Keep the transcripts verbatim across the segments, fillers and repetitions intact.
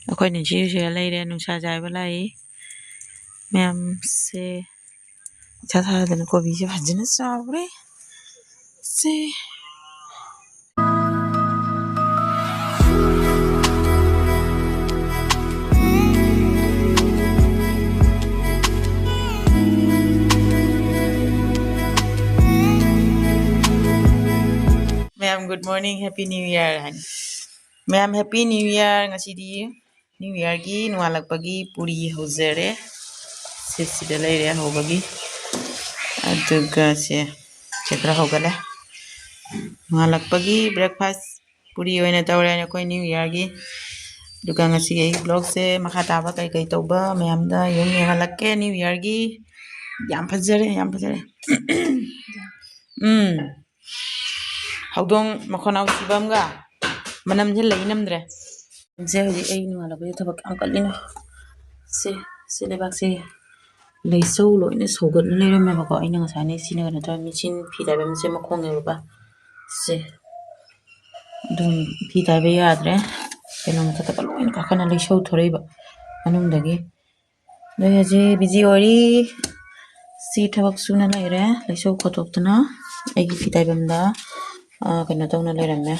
ꯑꯩꯈꯣꯏꯅ ꯁꯤꯁꯤꯗ ꯂꯩꯔꯦ, ꯅꯨꯡꯁꯥ ꯆꯥꯏꯕ ꯂꯥꯛꯏ ꯃꯌꯥꯝꯁꯦ꯫ ꯏꯊꯥ ꯊꯥꯗꯅ ꯀꯣꯕꯤꯁꯦ ꯐꯖꯅ ꯆꯥꯎꯔꯦ꯫ ꯁꯦ꯫ ꯃꯌꯥꯝ, good morning, happy new year ꯍꯥꯏꯅ꯫ ꯃꯌꯥꯝ, happy new year꯫ ꯉꯁꯤꯗꯤ new yearꯒꯤ ꯅꯣꯡꯉꯥꯜꯂꯛꯄꯒꯤ ꯄꯨꯔꯤ ꯍꯧꯖꯔꯦ꯫ ꯁꯤ ꯁꯤꯗ ꯂꯩꯔꯦ ꯍꯧꯕꯒꯤ꯫ ꯑꯗꯨꯒ ꯁꯦ, ꯁꯦ ꯈꯔ ꯍꯧꯒꯠꯂꯦ꯫ ꯅꯣꯡꯉꯥꯜꯂꯛꯄꯒꯤ breakfast ꯄꯨꯔꯤ ꯑꯣꯏꯅ ꯇꯧꯔꯦ ꯑꯩꯈꯣꯏ new yearꯒꯤ꯫ ꯑꯗꯨꯒ ꯉꯁꯤꯒꯤ ꯑꯩꯒꯤ vlogꯁꯦ ꯃꯈꯥ ꯇꯥꯕ ꯀꯩ ꯀꯩ ꯇꯧꯕ ꯃꯌꯥꯝꯗ ꯌꯨꯝ ꯌꯦꯡꯍꯜꯂꯛꯀꯦ new yearꯒꯤ꯫ ꯌꯥꯝ ꯐꯖꯔꯦ, ꯌꯥꯝ ꯐꯖꯔꯦ꯫ ꯎꯝ꯫ ꯍꯧꯗꯣꯡ ꯃꯈꯣꯟ ꯅꯥꯎ ꯁꯤꯕ ꯑꯃꯒ ꯃꯅꯝꯁꯦ ꯂꯩ ꯅꯝꯗ꯭ꯔꯦ꯫ ꯁꯦ ꯍꯧꯖꯤꯛ ꯑꯩ ꯅꯣꯡꯉꯥꯜꯂꯛꯄꯒꯤ ꯊꯕꯛ ꯌꯥꯝ ꯀꯜꯂꯤꯅ꯫ ꯁꯦ, ꯁꯤ ꯂꯩꯕꯥꯛꯁꯦ ꯂꯩꯁꯧ ꯂꯣꯏꯅ ꯁꯧꯒꯠꯂ ꯂꯩꯔꯝꯃꯦꯕꯀꯣ꯫ ꯑꯩꯅ ꯉꯁꯥꯏꯅꯦ ꯁꯤꯅ ꯀꯩꯅꯣ ꯇꯧꯔꯦ, ꯃꯦꯆꯤꯟ ꯐꯤ ꯇꯥꯏꯕ ꯃꯆꯦ ꯃꯈꯣꯡꯅꯦꯕꯀꯣ꯫ ꯁꯦ꯫ ꯑꯗꯨꯝ ꯐꯤ ꯇꯥꯏꯕ ꯌꯥꯗ꯭ꯔꯦ꯫ ꯀꯩꯅꯣ ꯃꯊꯛꯇꯒ ꯂꯣꯏꯅ ꯀꯥꯈꯠꯅ ꯂꯩꯁꯧ ꯊꯣꯔꯛꯏꯕ ꯃꯅꯨꯡꯗꯒꯤ꯫ ꯑꯗꯩ ꯍꯧꯖꯤꯛ busy ꯑꯣꯏꯔꯤ꯫ ꯁꯤ ꯊꯕꯛ ꯁꯨꯅ ꯂꯩꯔꯦ꯫ ꯂꯩꯁꯧ ꯈꯣꯠꯇꯣꯛꯇꯅ ꯑꯩꯒꯤ ꯐꯤ ꯇꯥꯏꯐꯝꯗ, ꯑ, ꯀꯩꯅꯣ ꯇꯧꯅ ꯂꯩꯔꯝꯃꯦ꯫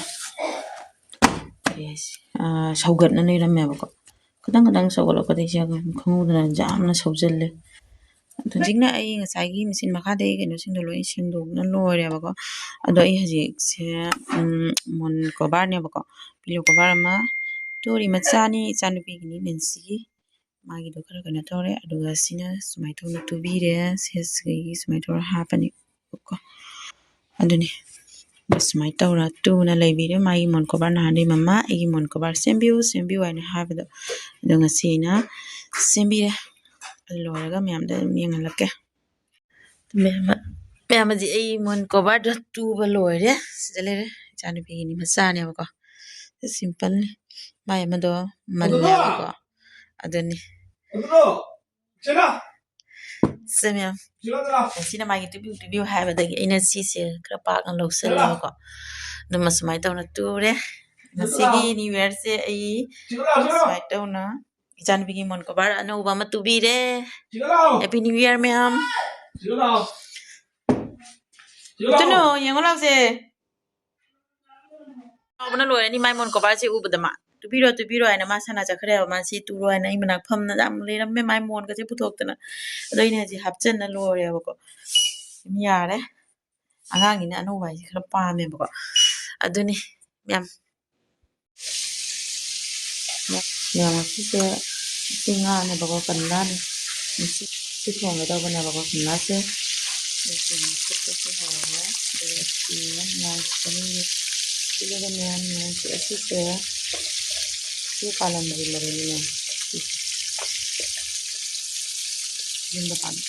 ꯀꯔꯤ ꯍꯥꯏꯁꯤ? ꯑ, ꯁꯧꯒꯠꯅ ꯂꯩꯔꯝꯃꯦꯕꯀꯣ꯫ ꯈꯤꯇꯪ ꯈꯤꯇꯪ ꯁꯧꯒꯠꯂꯛꯄꯗꯒꯤ ꯏꯆꯦ ꯈꯪꯍꯧꯗꯅ ꯌꯥꯝꯅ ꯁꯧꯖꯜꯂꯦ꯫ ꯑꯗꯣ ꯍꯧꯖꯤꯛꯅ ꯑꯩ ꯉꯁꯥꯏꯒꯤ ꯃꯦꯆꯤꯟ ꯃꯈꯥꯗꯒꯤ ꯀꯩꯅꯣꯁꯤꯡꯗꯣ ꯂꯣꯏ ꯁꯦꯡꯗꯣꯛꯅ ꯂꯣꯏꯔꯦꯕꯀꯣ꯫ ꯑꯗꯣ ꯑꯩ ꯍꯧꯖꯤꯛꯁꯦ, ꯎꯝ, ꯃꯣꯟ ꯀꯣꯕꯥꯔꯅꯦꯕꯀꯣ, pillow cover ꯑꯃ ꯇꯨꯔꯤ ꯃꯆꯥꯅꯤ, ꯏꯆꯥꯅꯨꯄꯤꯒꯤꯅꯤ, ꯅꯦꯟꯁꯤꯒꯤ꯫ ꯃꯥꯒꯤꯗꯣ ꯈꯔ ꯀꯩꯅꯣ ꯇꯧꯔꯦ꯫ ꯑꯗꯨꯒ ꯁꯤꯅ ꯁꯨꯃꯥꯏꯅ ꯇꯧꯅ ꯇꯨꯕꯤꯔꯦ꯫ ꯁꯦ ꯁꯤꯒꯤ ꯁꯨꯃꯥꯏꯅ ꯇꯧꯔ ꯍꯥꯞꯄꯅꯤ꯫ ꯀꯣ꯫ ꯑꯗꯨꯅꯤ꯫ ꯑꯗꯨ ꯁꯨꯃꯥꯏꯅ ꯇꯧꯔ ꯇꯨꯅ ꯂꯩꯕꯤꯔꯦ꯫ ꯃꯥꯒꯤ ꯃꯣꯟ ꯀꯣꯕꯔ ꯅꯍꯥꯟꯗꯩ ꯃꯃꯥ ꯑꯩꯒꯤ ꯃꯣꯟ ꯀꯣꯕꯔ ꯁꯦꯝꯕꯤꯌꯨ, ꯁꯦꯝꯕꯤꯌꯨ ꯍꯥꯏꯅ ꯍꯥꯏꯕꯗꯣ꯫ ꯑꯗꯣ ꯉꯁꯤ ꯑꯩꯅ ꯁꯦꯝꯕꯤꯔꯦ꯫ ꯑꯗꯨ ꯂꯣꯏꯔꯒ ꯃꯌꯥꯝꯗ ꯑꯗꯨꯝ ꯌꯦꯡꯍꯜꯂꯛꯀꯦ꯫ ꯃꯌꯥꯝ, ꯃꯌꯥꯝ ꯍꯧꯖꯤꯛ ꯑꯩ ꯃꯣꯟ ꯀꯣꯕꯔꯗꯣ ꯇꯨꯕ ꯂꯣꯏꯔꯦ꯫ ꯁꯤꯗ ꯂꯩꯔꯦ꯫ ꯏꯆꯥꯅꯨꯄꯤꯒꯤꯅꯤ, ꯃꯆꯥꯅꯦꯕꯀꯣ꯫ ꯁꯤꯝꯄꯜꯅꯤ꯫ ꯃꯥꯏ ꯑꯃꯗꯣ ꯃꯜꯂꯦꯕꯀꯣ꯫ ꯑꯗꯨꯅꯤ꯫ ꯁꯦ ꯃꯌꯥꯝ꯫ ꯁꯤꯅ ꯃꯥꯒꯤ ꯇꯨꯕꯤꯌꯨ, ꯇꯨꯕꯤꯌꯨ ꯍꯥꯏꯕꯗꯒꯤ ꯑꯩꯅ ꯁꯤꯁꯦ ꯈꯔ ꯄꯥꯛꯅ ꯂꯧꯁꯜꯂꯦꯕꯀꯣ꯫ ꯑꯗꯨꯝ ꯑꯁꯨꯃꯥꯏꯅ ꯇꯧꯅ ꯇꯨꯔꯦ꯫ ꯉꯁꯤꯒꯤ New Yearꯁꯦ ꯑꯩ ꯁꯨꯃꯥꯏꯅ ꯇꯧꯅ ꯏꯆꯥꯅꯨꯄꯤꯒꯤ ꯃꯣꯟ ꯀꯣꯕꯔ ꯑꯅꯧꯕ ꯑꯃ ꯇꯨꯕꯤꯔꯦ꯫ Happy New Year, ꯃꯌꯥꯝ꯫ ꯇꯨꯅꯨ, ꯌꯦꯡꯉꯨ ꯂꯥꯎꯁꯦ꯫ ꯉꯥꯎꯕꯅ ꯂꯣꯏꯔꯅꯤ ꯃꯥꯏ ꯃꯣꯟ ꯀꯣꯕꯔꯁꯦ ꯎꯕꯗ ꯃꯥ꯫ "ꯇꯨꯕꯤꯔꯣ, ꯇꯨꯕꯤꯔꯣ" ꯍꯥꯏꯅ ꯃꯥ ꯁꯥꯟꯅ ꯆꯠꯈ꯭ꯔꯦꯕ꯫ ꯃꯥ ꯁꯤ ꯇꯨꯔꯣ ꯍꯥꯏꯅ ꯑꯩ ꯃꯅꯥꯛ ꯐꯝꯅ ꯌꯥꯝ ꯂꯩꯔꯝꯃꯦ, ꯃꯥꯏ ꯃꯣꯟꯒꯁꯦ ꯄꯨꯊꯣꯛꯇꯅ꯫ ꯑꯗꯣ ꯑꯩꯅ ꯍꯧꯖꯤꯛ ꯍꯥꯞꯆꯤꯟꯅ ꯂꯣꯏꯔꯦꯕꯀꯣ꯫ ꯑꯗꯨꯝ ꯌꯥꯔꯦ꯫ ꯑꯉꯥꯡꯒꯤꯅ ꯑꯅꯧꯕ ꯍꯥꯏꯁꯦ ꯈꯔ ꯄꯥꯝꯃꯦꯕꯀꯣ꯫ ꯑꯗꯨꯅꯤ ꯃꯌꯥꯝ꯫ ꯃꯌꯥꯝ, ꯉꯁꯤꯁꯦ ꯏꯆꯤꯡ ꯉꯥꯅꯦꯕꯀꯣ, ꯀꯟꯂꯥꯅꯦ꯫ ꯉꯁꯤ ꯁꯤ ꯊꯣꯡꯒꯦ ꯇꯧꯕꯅꯦꯕꯀꯣ, ꯀꯟꯂꯥꯁꯦ꯫ ꯑꯗꯨ ꯆꯦꯡ ꯐꯨꯠꯄꯁꯨ ꯍꯧꯔꯦ꯫ ꯑꯗꯨꯒ ꯆꯦꯡ ꯉꯥ ꯆꯥꯅꯤꯡꯉꯦ꯫ ꯑꯗꯨꯒ ꯃꯌꯥꯝ, ꯃꯌꯥꯝꯁꯦ ꯑꯁꯤꯁꯦ ꯁꯤ ꯀꯥꯂꯟꯗ꯭ꯔꯤ ꯃꯔꯨꯅꯤꯅꯦ꯫ ꯁꯤꯁꯦ ꯌꯨꯝꯗ ꯄꯥꯟꯕ꯫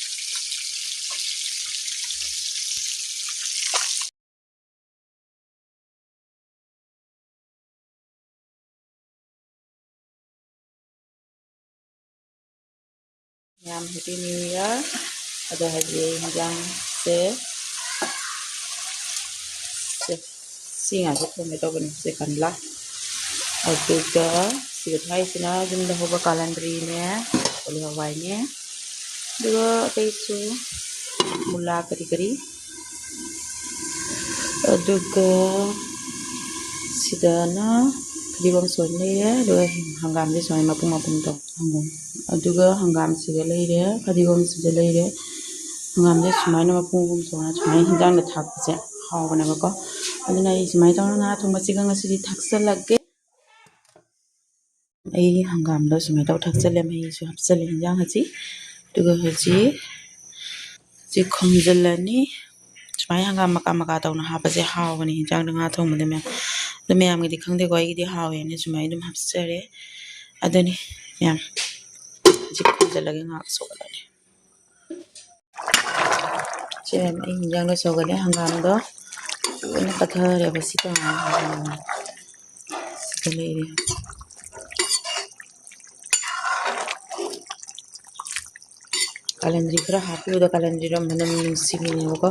ꯃꯌꯥꯝ Happy New Year꯫ ꯑꯗꯣ ꯍꯧꯖꯤꯛ ꯑꯩ ꯍꯤꯟꯖꯥꯡꯁꯦ ꯁꯦ, ꯁꯤ ꯉꯥꯛꯇ ꯊꯣꯡꯒꯦ ꯇꯧꯕꯅꯦ, ꯁꯦ ꯀꯟꯂꯥ꯫ ꯑꯗꯨꯒ ꯁꯤꯗ ꯊꯥꯏꯁꯤꯅ ꯌꯨꯝꯗ ꯍꯧꯕ ꯀꯥꯂꯟꯗ꯭ꯔꯤꯅꯦ, ꯀꯣꯂꯤ ꯍꯋꯥꯏꯅꯦ, ꯑꯗꯨꯒ ꯑꯇꯩꯁꯨ ꯃꯨꯂꯥ ꯀꯔꯤ ꯀꯔꯤ꯫ ꯑꯗꯨꯒ ꯁꯤꯗꯅ ꯐꯗꯤꯒꯣꯝ ꯁꯣꯏ ꯂꯩꯔꯦ, ꯑꯗꯨꯒ ꯍꯪꯒꯥꯝꯁꯦ ꯁꯨꯃꯥꯏꯅ ꯃꯄꯨꯝ ꯃꯄꯨꯝ ꯇꯧ ꯊꯝꯃꯣ꯫ ꯑꯗꯨꯒ ꯍꯪꯒꯥꯝꯁꯤꯒ ꯂꯩꯔꯦ, ꯐꯗꯤꯒꯣꯝꯁꯤꯒ ꯂꯩꯔꯦ꯫ ꯍꯪꯒꯥꯝꯁꯦ ꯁꯨꯃꯥꯏꯅ ꯃꯄꯨꯝ ꯃꯄꯨꯝ ꯇꯧꯔꯒ ꯁꯨꯃꯥꯏꯅ ꯍꯤꯟꯖꯥꯡꯗ ꯊꯥꯛꯄꯁꯦ ꯍꯥꯎꯕꯅꯦꯕꯀꯣ꯫ ꯑꯗꯨꯅ ꯑꯩ ꯁꯨꯃꯥꯏꯅ ꯇꯧꯔꯒ ꯉꯥ ꯊꯣꯡꯕꯁꯤꯒ ꯉꯁꯤꯗꯤ ꯊꯥꯛꯆꯜꯂꯒꯦ꯫ ꯑꯩ ꯍꯪꯒꯥꯝꯗꯣ ꯁꯨꯃꯥꯏꯅ ꯇꯧ ꯊꯥꯛꯆꯜꯂꯦ, ꯃꯍꯤꯁꯨ ꯍꯥꯞꯆꯜꯂꯦ ꯍꯤꯟꯖꯥꯡ ꯍꯧꯖꯤꯛ꯫ ꯑꯗꯨꯒ ꯍꯧꯖꯤꯛ ꯍꯧꯖꯤꯛ ꯈꯣꯝꯖꯤꯜꯂꯅꯤ꯫ ꯁꯨꯃꯥꯏꯅ ꯍꯪꯒꯥꯝ ꯃꯀꯥ ꯃꯀꯥ ꯇꯧꯅ ꯍꯥꯞꯄꯁꯦ ꯍꯥꯎꯕꯅꯦ ꯍꯤꯟꯖꯥꯡꯗ, ꯉꯥ ꯊꯣꯡꯕꯗ ꯃꯌꯥꯝ꯫ ꯑꯗꯣ ꯃꯌꯥꯝꯒꯤꯗꯤ ꯈꯪꯗꯦꯀꯣ, ꯑꯩꯒꯤꯗꯤ ꯍꯥꯎꯋꯦꯅ ꯁꯨꯃꯥꯏꯅ ꯑꯗꯨꯝ ꯍꯥꯞꯆꯔꯦ꯫ ꯑꯗꯨꯅꯤ ꯃꯌꯥꯝ꯫ ꯍꯧꯖꯤꯛ ꯈꯣꯝꯖꯤꯜꯂꯒ ꯉꯥꯏꯍꯥꯛ ꯁꯧꯍꯜꯂꯅꯤ꯫ ꯁꯦ, ꯑꯩ ꯍꯤꯟꯖꯥꯡꯗꯣ ꯁꯧꯒꯠꯂꯦ, ꯍꯪꯒꯥꯝꯗꯣ ꯂꯣꯏꯅ ꯄꯠꯊꯔꯦꯕ꯫ ꯁꯤ ꯇꯣꯉꯥꯟꯅ ꯁꯤꯗ ꯂꯩꯔꯦ꯫ ꯀꯥꯂꯟꯗ꯭ꯔꯤ ꯈꯔ ꯍꯥꯞꯄꯤꯕꯗ ꯀꯥꯂꯟꯗ꯭ꯔꯤꯗꯣ ꯃꯅꯝ ꯅꯨꯡꯁꯤꯕꯅꯦꯕꯀꯣ꯫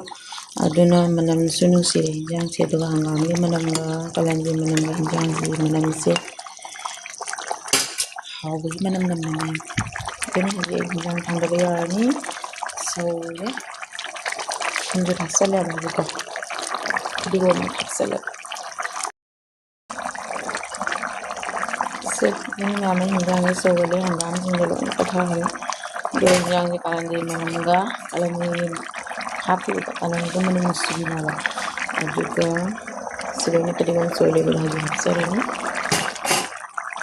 ꯑꯗꯨꯅ ꯃꯅꯝꯁꯨ ꯅꯨꯡꯁꯤꯔꯦ ꯍꯤꯟꯖꯥꯡꯁꯦ꯫ ꯑꯗꯨꯒ ꯍꯪꯒꯥꯝꯒꯤ ꯃꯅꯝꯒ ꯀꯥꯂꯟꯒꯤ ꯃꯅꯝꯒ ꯍꯤꯟꯖꯥꯡꯒꯤ ꯃꯅꯝꯁꯦ ꯍꯥꯎꯕꯒꯤ ꯃꯅꯝ ꯅꯝꯃꯦ꯫ ꯑꯗꯨꯅ ꯍꯧꯖꯤꯛ ꯑꯩ ꯍꯤꯟꯖꯥꯡ ꯊꯥꯡꯒꯠꯄ ꯌꯥꯔꯅꯤ꯫ ꯁꯧꯔꯦ꯫ ꯊꯨꯝꯁꯨ ꯊꯥꯛꯆꯜꯂꯦꯕ ꯍꯧꯖꯤꯛꯀꯣ꯫ ꯐꯗꯤꯒꯣꯝ ꯊꯥꯛꯆꯜꯂꯦ꯫ ꯁꯦ, ꯃꯤ ꯃꯌꯥꯝꯅ ꯍꯤꯟꯖꯥꯡꯁꯦ ꯁꯧꯒꯠꯂꯦ, ꯍꯪꯒꯥꯝꯁꯤꯡꯗꯣ ꯂꯣꯏꯅ ꯄꯠꯊꯈ꯭ꯔꯦ꯫ ꯑꯗꯣ ꯍꯤꯟꯖꯥꯡꯁꯦ ꯀꯥꯂꯟꯗꯤ ꯃꯅꯝꯒ ꯀꯥꯂꯟꯗꯤ ꯍꯥꯞꯈꯤꯕꯗ ꯀꯥꯂꯟꯗꯤ ꯃꯅꯝ ꯅꯨꯡꯁꯤꯕꯅꯦꯕ꯫ ꯑꯗꯨꯒ ꯁꯤꯗꯩꯅ ꯐꯗꯤꯒꯣꯝ ꯁꯣꯏ ꯂꯩꯕꯗꯣ ꯍꯧꯖꯤꯛ ꯍꯥꯞꯆꯔꯅꯤ꯫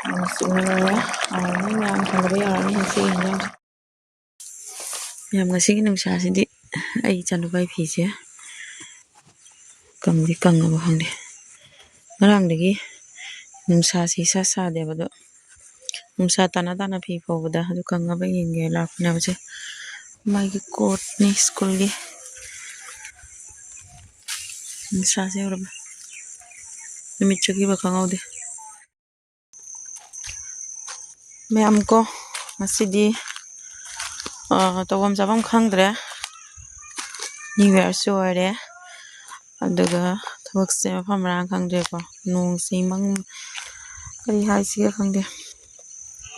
ꯃꯅꯝ ꯅꯨꯡꯁꯤꯕꯅ ꯂꯣꯏꯔꯦ꯫ ꯍꯥꯎꯔꯅꯤ ꯃꯌꯥꯝ, ꯊꯥꯡꯒꯠꯄ ꯌꯥꯔꯅꯤ ꯉꯁꯤꯒꯤ ꯍꯤꯟꯖꯥꯡꯁꯦ꯫ ꯌꯥꯝ ꯉꯁꯤꯒꯤ ꯅꯨꯡꯁꯥꯁꯤꯗꯤ ꯑꯩ ꯏꯆꯥꯅꯨꯄꯥꯒꯤ ꯐꯤꯁꯦ ꯀꯪꯗꯤ ꯀꯪꯉꯕ ꯈꯪꯗꯦ꯫ ꯉꯔꯥꯡꯗꯒꯤ ꯅꯨꯡꯁꯥꯁꯤ ꯏꯁꯥ ꯁꯥꯗꯦꯕ, ꯑꯗꯣ ꯅꯨꯡꯁꯥ ꯇꯥꯅ ꯇꯥꯅ ꯐꯤ ꯐꯧꯕꯗ ꯑꯗꯨ ꯀꯪꯉꯕ ꯌꯦꯡꯒꯦ ꯂꯥꯛꯄꯅꯦꯕꯁꯦ꯫ ꯃꯥꯒꯤ ꯀꯣꯠꯅꯤ ꯁ꯭ꯀꯨꯜꯒꯤ꯫ ꯅꯨꯡꯁꯥꯁꯦ ꯌꯧꯔꯕ꯫ ꯅꯨꯃꯤꯠ ꯆꯠꯈꯤꯕ ꯈꯪꯍꯧꯗꯦ꯫ ꯃꯌꯥꯝ ꯀꯣ, ꯉꯁꯤꯗꯤ, ꯑ, ꯇꯧꯐꯝ ꯆꯥꯐꯝ ꯈꯪꯗ꯭ꯔꯦ꯫ New Yearꯁꯨ ꯑꯣꯏꯔꯦ꯫ ꯑꯗꯨꯒ ꯊꯕꯛꯁꯦ ꯃꯐꯝ ꯃꯔꯥꯡ ꯈꯪꯗ꯭ꯔꯦꯀꯣ꯫ ꯅꯣꯡꯁꯤ ꯃꯪ-, ꯀꯔꯤ ꯍꯥꯏꯁꯤꯒꯦ ꯈꯪꯗꯦ꯫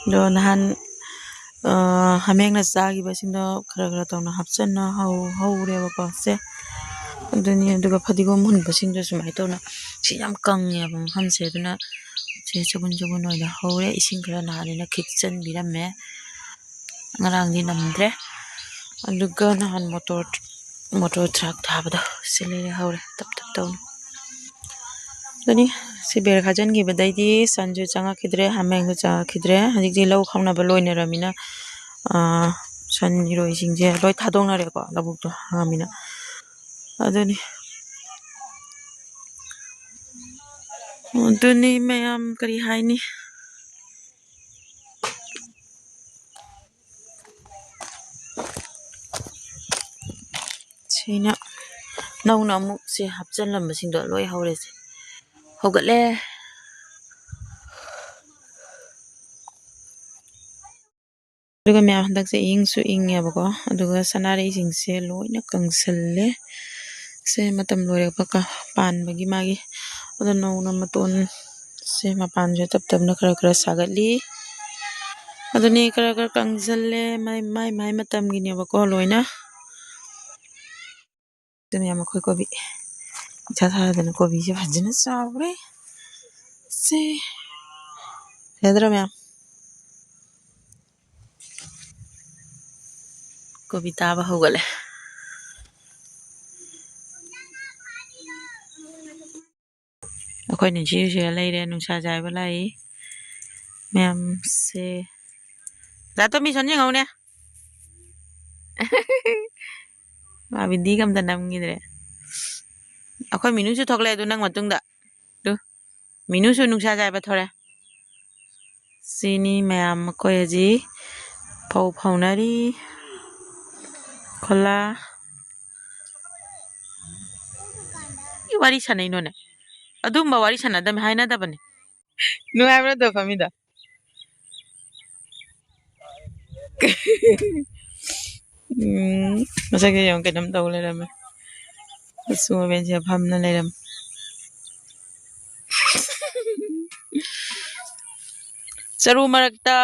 ꯑꯗꯣ ꯅꯍꯥꯟ, ꯑ, ꯍꯥꯃꯦꯡꯅ ꯆꯥꯈꯤꯕꯁꯤꯡꯗꯣ ꯈꯔ ꯈꯔ ꯇꯧꯅ ꯍꯥꯞꯆꯟꯅ ꯍꯧ-, ꯍꯧꯔꯦꯕꯀꯣ ꯁꯦ꯫ ꯑꯗꯨꯅꯤ, ꯑꯗꯨꯒ ꯐꯗꯤꯒꯣꯝ ꯍꯨꯟꯕꯁꯤꯡꯗꯣ ꯁꯨꯃꯥꯏꯅ ꯇꯧꯅ ꯁꯤ ꯌꯥꯝ ꯀꯪꯉꯦꯕ ꯃꯐꯝꯁꯦ, ꯑꯗꯨꯅ ꯁꯦ ꯆꯒꯨꯟ ꯆꯒꯨꯟ ꯑꯣꯏꯅ ꯍꯧꯔꯦ꯫ ꯏꯁꯤꯡ ꯈꯔ ꯅꯍꯥꯟꯅꯤꯅ ꯈꯤꯛꯆꯟꯕꯤꯔꯝꯃꯦ ꯉꯔꯥꯡꯗꯤ ꯅꯝꯗ꯭ꯔꯦ꯫ ꯑꯗꯨꯒ ꯅꯍꯥꯟ ꯃꯣꯇꯣꯔ, ꯃꯣꯇꯣꯔ ꯊ꯭ꯔꯥꯛ ꯊꯥꯕꯗꯣ ꯁꯤ ꯂꯩꯔꯦ, ꯍꯧꯔꯦ ꯇꯞ ꯇꯞ ꯇꯧꯅ꯫ ꯑꯗꯨꯅꯤ, ꯁꯤ ꯕꯦꯔ ꯈꯥꯖꯤꯟꯈꯤꯕꯗꯩꯗꯤ ꯁꯟꯁꯨ ꯆꯪꯉꯛꯈꯤꯗ꯭ꯔꯦ, ꯍꯥꯃꯦꯡꯁꯨ ꯆꯪꯉꯛꯈꯤꯗ꯭ꯔꯦ꯫ ꯍꯧꯖꯤꯛꯇꯤ ꯂꯧ ꯈꯥꯎꯅꯕ ꯂꯣꯏꯅꯔꯃꯤꯅ, ꯑ, ꯁꯟ ꯏꯔꯣꯏꯁꯤꯡꯁꯦ ꯂꯣꯏ ꯊꯥꯗꯣꯛꯅꯔꯦꯀꯣ, ꯂꯧꯕꯨꯛꯇꯣ ꯍꯥꯡꯉꯃꯤꯅ꯫ ꯑꯗꯨꯅꯤ꯫ ꯑꯗꯨꯅꯤ ꯃꯌꯥꯝ ꯀꯔꯤ ꯍꯥꯏꯅꯤ꯫ ꯁꯤꯅ ꯅꯧꯅ ꯑꯃꯨꯛ ꯁꯤ ꯍꯥꯞꯆꯜꯂꯝꯕꯁꯤꯡꯗꯣ ꯂꯣꯏ ꯍꯧꯔꯦ꯫ ꯁꯤ ꯍꯧꯒꯠꯂꯦ꯫ ꯑꯗꯨꯒ ꯃꯌꯥꯝ ꯍꯟꯗꯛꯁꯦ ꯏꯪꯁꯨ ꯏꯪꯉꯦꯕꯀꯣ꯫ ꯑꯗꯨꯒ ꯁꯅꯥꯔꯩꯁꯤꯡꯁꯦ ꯂꯣꯏꯅ ꯀꯪꯁꯜꯂꯦ꯫ ꯁꯦ ꯃꯇꯝ ꯂꯣꯏꯔꯛꯄ ꯀ-, ꯄꯥꯟꯕꯒꯤ ꯃꯥꯒꯤ꯫ ꯑꯗꯣ ꯅꯧꯅ ꯃꯇꯣꯟ ꯁꯦ ꯃꯄꯥꯟꯁꯦ ꯇꯞ ꯇꯞꯅ ꯈꯔ ꯈꯔ ꯁꯥꯒꯠꯂꯤ꯫ ꯑꯗꯨꯅꯤ ꯈꯔ ꯈꯔ ꯀꯪꯁꯤꯜꯂꯦ꯫ ꯃꯥꯏ, ꯃꯥꯏ, ꯃꯥꯏ ꯃꯇꯝꯒꯤꯅꯦꯕꯀꯣ ꯂꯣꯏꯅ꯫ ꯑꯗꯨ ꯃꯌꯥꯝ ꯑꯩꯈꯣꯏ ꯀꯣꯕꯤ ꯏꯊꯥ ꯊꯥꯗꯅ ꯀꯣꯕꯤꯁꯦ ꯐꯖꯅ ꯆꯥꯎꯔꯦ꯫ ꯁꯦ꯫ ꯐꯖꯗ꯭ꯔꯣ ꯃꯌꯥꯝ? ꯀꯣꯕꯤ ꯇꯥꯕ ꯍꯧꯒꯠꯂꯦ꯫ ꯑꯩꯈꯣꯏꯅ ꯁꯤꯁꯤꯗ ꯂꯩꯔꯦ, ꯅꯨꯡꯁꯥ ꯆꯥꯏꯕ ꯂꯥꯛꯏ ꯃꯌꯥꯝꯁꯦ꯫ ꯗꯥ ꯇꯣꯝꯕꯤ, ꯁꯣꯝ ꯌꯦꯡꯍꯧꯅꯦ꯫ ꯃꯥ ꯕꯤꯗꯤꯒ ꯑꯝꯇ ꯅꯝꯈꯤꯗ꯭ꯔꯦ꯫ ꯑꯩꯈꯣꯏ ꯃꯤꯅꯨꯁꯨ ꯊꯣꯛꯂꯛꯑꯦ ꯑꯗꯨ ꯅꯪ ꯃꯇꯨꯡꯗ꯫ ꯑꯗꯨ ꯃꯤꯅꯨꯁꯨ ꯅꯨꯡꯁꯥ ꯆꯥꯏꯕ ꯊꯣꯔꯦ꯫ ꯁꯤꯅꯤ ꯃꯌꯥꯝ ꯃꯈꯣꯏ ꯍꯧꯖꯤꯛ ꯐꯧ ꯐꯧꯅꯔꯤ꯫ ꯈꯣꯂꯥ꯫ ꯀꯔꯤ ꯋꯥꯔꯤ ꯁꯥꯟꯅꯩꯅꯣꯅꯦ? ꯑꯗꯨꯝꯕ ꯋꯥꯔꯤ ꯁꯥꯟꯅꯗꯕꯅꯤ, ꯍꯥꯏꯅꯗꯕꯅꯤ꯫ ꯅꯨꯡꯉꯥꯏꯕ꯭ꯔꯥ ꯑꯗꯣ ꯐꯝꯃꯤꯗꯣ? ꯎꯝ, ꯃꯁꯛꯁꯦ ꯌꯦꯡꯉꯨ, ꯀꯩꯅꯣꯝ ꯇꯧ ꯂꯩꯔꯝꯃꯦ꯫ ꯃꯆꯨ ꯃꯃꯦꯟꯁꯦ ꯐꯝꯅ ꯂꯩꯔꯝꯃꯦ꯫ ꯆꯔꯨ ꯃꯔꯛꯇ